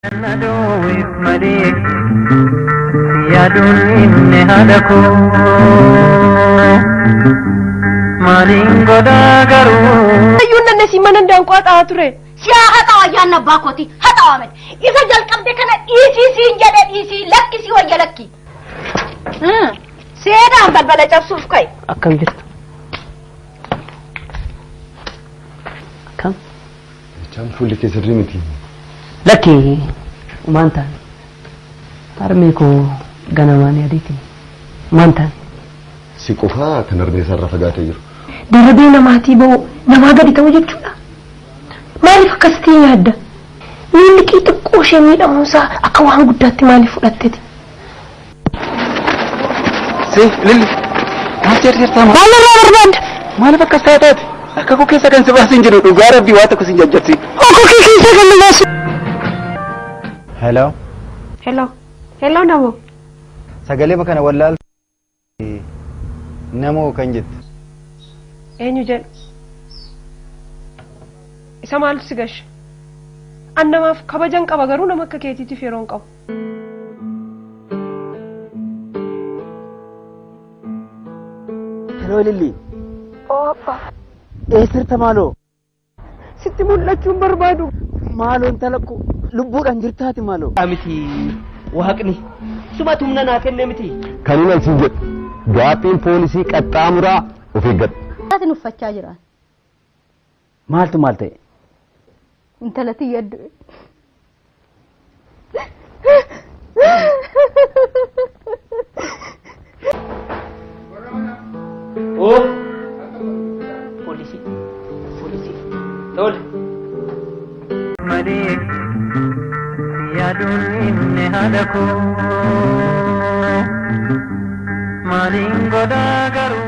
Malee yaaduun inni haadha koo maaliin godhaa garuu. Ayyuun nanna mana daanqoo haxaa'aa ture. Siyaa haxaawa ayyaanna abbaa kooti haxaawa miti. Isa jalqabde kana dhiisii siin jedhe dhiisii lakkisii wayya lakki. Seedaan balbala cabsuuf ka'e. Akkam jirtu? Akkam? Jechaan fuulli kee sirrii miti. Lakki maan taane harmee koo ganamaan yaadiiti maan taane. Si qofaa kan harmee isaarraa fagaatee jiru. Darabee namaatii ba'u namaa gadi ta'u jechuudha. Maaliif akkasitti yaadda? Miilli kee xiqqoo ishee miidhamuunsaa akka waan guddaatti maaliif fudhatteeti? Si Lilli maal jarjartaa maal? Maal irraa barbaadda? Maaliif akkas taataati? Akka koo keessa kan si baasin jiru dhugaa rabbii waa tokko sin jajjabsiin. Akka kee keessa kan na baasu. Hello. Hello. Hello namo. Sagalee kana wallaal namoo kan jettu. Eenyu jedhu? Isa maaltu si gashe? An namaaf kabajan qaba garuu nama akka keetiitiif yeroo hin qabu. Hello Lilli. Oo abbaa. Eessirta maaloo? Sitti mul'achuun barbaadu. Maaloo intala koo lubbuudhaan jirtaati maaloo. Miti waaqni sumatu humna naa kenne miti. Kan inni siin jedhu gaaffiin poolisii qaxxaamuraa of eeggadhu. Ati nuffachaa jiraan. Maaltu maal ta'e? Intala tiyya du'e. Oo. Poolisii. Poolisii. Tole. Malee yaaduun inni haadha koo maaliin godhaa garuu.